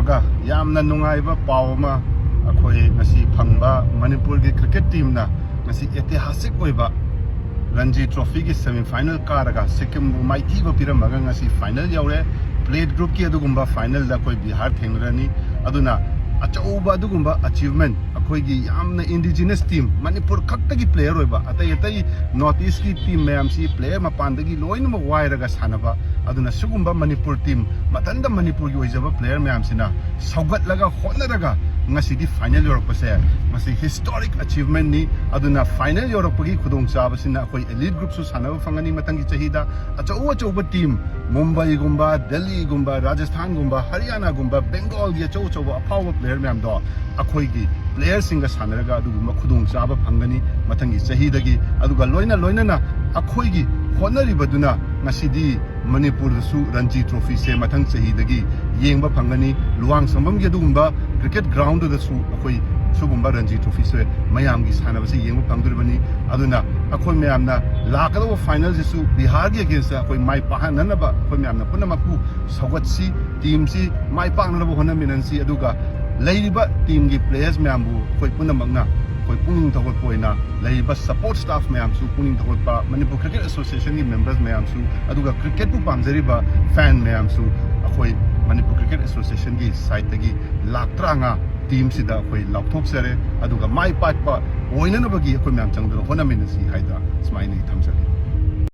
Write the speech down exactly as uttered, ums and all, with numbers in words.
ꯒ ꯌꯥꯝꯅ ꯅꯨꯡꯉꯥꯏꯕ ꯄꯥꯎ ꯑꯃ ꯑꯩꯈꯣꯏ ꯉꯁꯤ ꯐꯪꯕ, ꯃꯅꯤꯄꯨꯔꯒꯤ ꯀ꯭ꯔꯤꯀꯦꯠ ꯇꯤꯝꯅ ꯉꯁꯤ ꯑꯩꯇꯤꯍꯥꯁꯤꯛ ꯑꯣꯏꯕ ꯔꯟꯖꯤ ꯇ꯭ꯔꯣꯐꯤꯒꯤ ꯁꯦꯃꯤꯐꯥꯏꯅꯦꯜ ꯀꯥꯔꯒ ꯁꯤꯛꯀꯤꯝꯕꯨ ꯃꯥꯏꯊꯤꯕ ꯄꯤꯔꯝꯃꯒ ꯉꯁꯤ ꯐꯥꯏꯅꯦꯜ ꯌꯧꯔꯦ꯫ ꯄ꯭ꯂꯦꯠ ꯒ꯭ꯔꯨꯞꯀꯤ ꯑꯗꯨꯒꯨꯝꯕ ꯐꯥꯏꯅꯦꯜꯗ ꯑꯩꯈꯣꯏ ꯕꯤꯍꯥꯔ ꯊꯦꯡꯅꯔꯅꯤ꯫ ꯑꯗꯨꯅ ꯑꯆꯧꯕ ꯑꯗꯨꯒꯨꯝꯕ ꯑꯆꯤꯚꯃꯦꯟ, ꯑꯩꯈꯣꯏꯒꯤ ꯌꯥꯝꯅ ꯏꯟꯗꯤꯖꯤꯅꯁ ꯇꯤꯝ, ꯃꯅꯤꯄꯨꯔ ꯈꯛꯇꯒꯤ ꯄ꯭ꯂꯦꯌꯔ ꯑꯣꯏꯕ, ꯑꯇꯩ ꯑꯇꯩ ꯅꯣꯔꯠ ꯏꯁꯀꯤ ꯇꯤꯝ ꯃꯌꯥꯝꯁꯤ ꯄ꯭ꯂꯦꯌꯔ ꯃꯄꯥꯟꯗꯒꯤ ꯂꯣꯏꯅꯃꯛ ꯋꯥꯏꯔꯒ ꯁꯥꯟꯅꯕ, ꯑꯗꯨꯅ ꯁꯤꯒꯨꯝꯕ ꯃꯅꯤꯄꯨꯔ ꯇꯤꯝ, ꯃꯊꯟꯇ ꯃꯅꯤꯄꯨꯔꯒꯤ ꯑꯣꯏꯖꯕ ꯄ꯭ꯂꯦꯌꯔ ꯃꯌꯥꯝꯁꯤꯅ ꯁꯧꯒꯠꯂꯒ ꯍꯣꯠꯅꯔꯒ ꯉꯁꯤꯗꯤ ꯐꯥꯏꯅꯦꯜ ꯌꯧꯔꯛꯄꯁꯦ, ꯃꯁꯤ ꯍꯤꯁꯇꯣꯔꯤꯛ ꯑꯆꯤꯚꯃꯦꯟꯅꯤ꯫ ꯑꯗꯨꯅ ꯐꯥꯏꯅꯦꯜ ꯌꯧꯔꯛꯄꯒꯤ ꯈꯨꯗꯣꯡꯆꯥꯕꯁꯤꯅ ꯑꯩꯈꯣꯏ ꯑꯦꯂꯤꯠ ꯒ꯭ꯔꯨꯞꯁꯨ ꯁꯥꯟꯅꯕ ꯐꯪꯒꯅꯤ ꯃꯊꯪꯒꯤ ꯆꯍꯤꯗ꯫ ꯑꯆꯧ ꯑꯆꯧꯕ ꯇꯤꯝ, ꯃꯨꯝꯕꯥꯏꯒꯨꯝꯕ, ꯗꯦꯜꯂꯤꯒꯨꯝꯕ, ꯔꯥꯖꯁꯊꯥꯟꯒꯨꯝꯕ, ꯍꯔꯤꯌꯥꯅꯥꯒꯨꯝꯕ, ꯕꯦꯡꯒꯣꯜꯒꯤ ꯑꯆꯧ ꯑꯆꯧꯕ ꯑꯐꯥꯎꯕ ꯄ꯭ꯂꯦꯌꯔ ꯃꯌꯥꯝꯗꯣ ꯑꯩꯈꯣꯏꯒꯤ ꯄ꯭ꯂꯦꯌꯔꯁꯤꯡꯒ ꯁꯥꯟꯅꯔꯒ ꯑꯗꯨꯒꯨꯝꯕ ꯈꯨꯗꯣꯡꯆꯥꯕ ꯐꯪꯒꯅꯤ ꯃꯊꯪꯒꯤ ꯆꯍꯤꯗꯒꯤ꯫ ꯑꯗꯨꯒ ꯂꯣꯏꯅ ꯂꯣꯏꯅꯅ ꯑꯩꯈꯣꯏꯒꯤ ꯍꯣꯠꯅꯔꯤꯕꯗꯨꯅ ꯉꯁꯤꯗꯤ ꯃꯅꯤꯄꯨꯔꯗꯁꯨ ꯔꯟꯖꯤ ꯇ꯭ꯔꯣꯐꯤꯁꯦ ꯃꯊꯪ ꯆꯍꯤꯗꯒꯤ ꯌꯦꯡꯕ ꯐꯪꯒꯅꯤ꯫ ꯂꯨꯋꯥꯡꯁꯪꯕꯝꯒꯤ ꯑꯗꯨꯒꯨꯝꯕ ꯀ꯭ꯔꯤꯀꯦꯠ ꯒ꯭ꯔꯥꯎꯟꯗꯨꯗꯁꯨ ꯑꯩꯈꯣꯏ ꯁꯤꯒꯨꯝꯕ ꯔꯟꯖꯤ ꯇ꯭ꯔꯣꯐꯤꯁꯦ ꯃꯌꯥꯝꯒꯤ ꯁꯥꯟꯅꯕꯁꯦ ꯌꯦꯡꯕ ꯐꯪꯗꯣꯔꯤꯕꯅꯤ꯫ ꯑꯗꯨꯅ ꯑꯩꯈꯣꯏ ꯃꯌꯥꯝꯅ ꯂꯥꯛꯀꯗꯧꯕ ꯐꯥꯏꯅꯦꯜꯁꯤꯁꯨ ꯕꯤꯍꯥꯔꯒꯤ ꯑꯦꯒꯦꯟꯁꯇ ꯑꯩꯈꯣꯏ ꯃꯥꯏ ꯄꯥꯛꯍꯟꯅꯅꯕ ꯑꯩꯈꯣꯏ ꯃꯌꯥꯝꯅ ꯄꯨꯝꯅꯃꯛꯄꯨ ꯁꯧꯒꯠꯁꯤ, ꯇꯤꯝꯁꯤ ꯃꯥꯏ ꯄꯥꯛꯅꯅꯕ ꯍꯣꯠꯅꯃꯤꯟꯅꯁꯤ꯫ ꯑꯗꯨꯒ ꯂꯩꯔꯤꯕ ꯇꯤꯝꯒꯤ ꯄ꯭ꯂꯦꯌꯔꯁ ꯃꯌꯥꯝꯕꯨ ꯑꯩꯈꯣꯏ ꯄꯨꯝꯅꯃꯛꯅ ꯑꯩꯈꯣꯏ ꯄꯨꯛꯅꯤꯡ ꯊꯧꯒꯠꯄ ꯑꯣꯏꯅ ꯂꯩꯔꯤꯕ ꯁꯄꯣꯔꯠ ꯁ꯭ꯇꯥꯐ ꯃꯌꯥꯝꯁꯨ ꯄꯨꯛꯅꯤꯡ ꯊꯧꯒꯠꯄ, ꯃꯅꯤꯄꯨꯔ ꯀ꯭ꯔꯤꯀꯦꯠ ꯑꯦꯁꯣꯁꯤꯌꯦꯁꯟꯒꯤ ꯃꯦꯝꯕꯔꯁ ꯃꯌꯥꯝꯁꯨ, ꯑꯗꯨꯒ ꯀ꯭ꯔꯤꯀꯦꯠꯄꯨ ꯄꯥꯝꯖꯔꯤꯕ ꯐꯦꯟ ꯃꯌꯥꯝꯁꯨ ꯑꯩꯈꯣꯏ ꯃꯅꯤꯄꯨꯔ ꯀ꯭ꯔꯤꯀꯦꯠ ꯑꯦꯁꯣꯁꯤꯌꯦꯁꯟꯒꯤ ꯁꯥꯏꯠꯇꯒꯤ ꯂꯥꯛ ꯇꯔꯥꯃꯉꯥ ꯇꯤꯝꯁꯤꯗ ꯑꯩꯈꯣꯏ ꯂꯥꯎꯊꯣꯛꯆꯔꯦ꯫ ꯑꯗꯨꯒ ꯃꯥꯏ ꯄꯥꯛꯄ ꯑꯣꯏꯅꯅꯕꯒꯤ ꯑꯩꯈꯣꯏ ꯃꯌꯥꯝ ꯆꯪꯗꯨꯅ ꯍꯣꯠꯅꯃꯤꯟꯅꯁꯤ ꯍꯥꯏꯗꯅ ꯁꯨꯃꯥꯏꯅ ꯑꯩ ꯊꯝꯖꯒꯦ꯫